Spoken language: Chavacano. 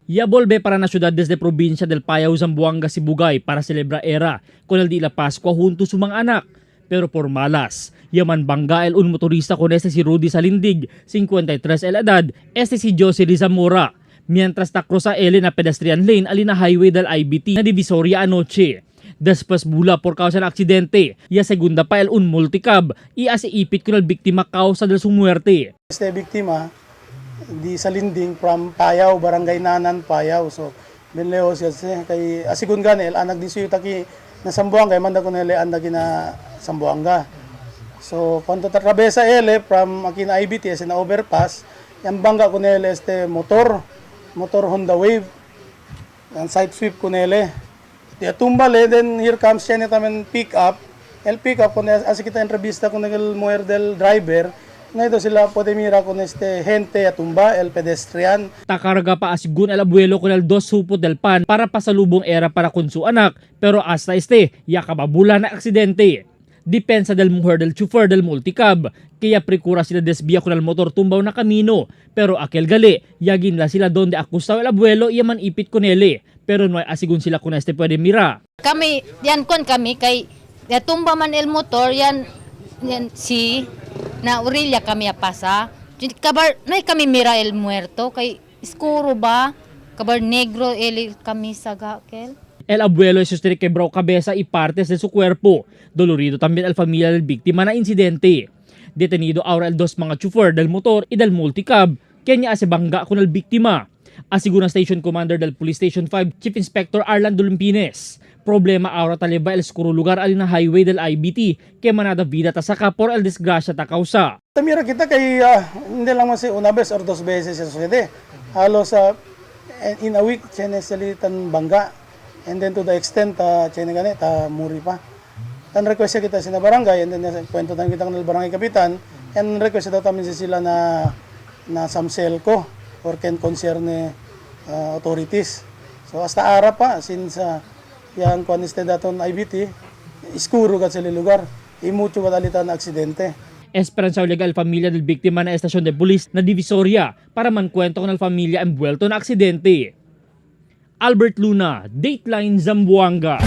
Ya volve para na ciudad desde provincia del Payao, Zamboanga, Sibugay para celebrar era con el día la Pascua junto su mga anak. Pero por malas, yaman bangga el un motorista con este si Rudy Salindig, 53 el edad, este si Josie Zamora. Mientras ta cruza él na pedestrian lane alina highway del IBT na Divisoria anoche. Después bula por causa ng aksidente, ya segunda pa el un multicab, y asi ipit con el víctima causa de su muerte. Este biktima di sa linding from Payao, Barangay Nanan, Payao. So benleo siya siya kay asigun gani el anak di suyo taki na Sambuanga manda ko nele anda kina Sambuanga. So cuando trabesa ele from akin IBT es na overpass, yan bangga ko nele este motor, motor Honda Wave. Yan side sweep ko nele. Di tumbale, then here comes siya ni tamen pick up. El pick up con así kita entrevista con el mujer del driver. Na ito sila puede mira con este gente a tumba, el pedestrian. Takarga pa asigun el abuelo con el dos supot del pan para pasalubong era para con su anak, pero hasta este, yakababula na aksidente. Depensa del mujer del chofer del multicab, kaya precura sila desvía con el motor tumbaw na camino. Pero aquel gali, yagin la sila donde acostado el abuelo y man ipit con ele. Pero no hay asigun sila con este puede mira. Kami, yan kon kami kay tumba man el motor yan, yan si na orilya kami apasa. Kabar nay kami mira el muerto kay iskuro ba? Kabar negro el kamisa ga kel. El abuelo sostiene quebró cabeza y partes de su cuerpo. Dolorido también al familia del víctima na incidente. Detenido ahora el dos mga chofer del motor y del multicab, kenya hace bangga con el víctima. Asegura Station Commander del Police Station 5, Chief Inspector Arlando Lumpines. Problema ahora taleba el skuro lugar alina highway del IBT, que manada vida tasaka por el desgracia ta causa. Mira kita kay hindi lang man si una vez or dos veces sa sucede. Halos sa in a week chene salitan bangga. And then to the extent chene gani ta muri pa. Tan request kita sa barangay and then kwento tan kita ng barangay kapitan and request daw tamin sila na na samselco or can concern authorities. So hasta ara pa since yan kuan este daton IBT iskuro kat sila lugar. Imucho kat alitan na aksidente. Esperanza legal familia del víctima na estasyon de pulis na Divisoria para mankwento con el familia envuelto na aksidente. Albert Luna, Dateline Zamboanga.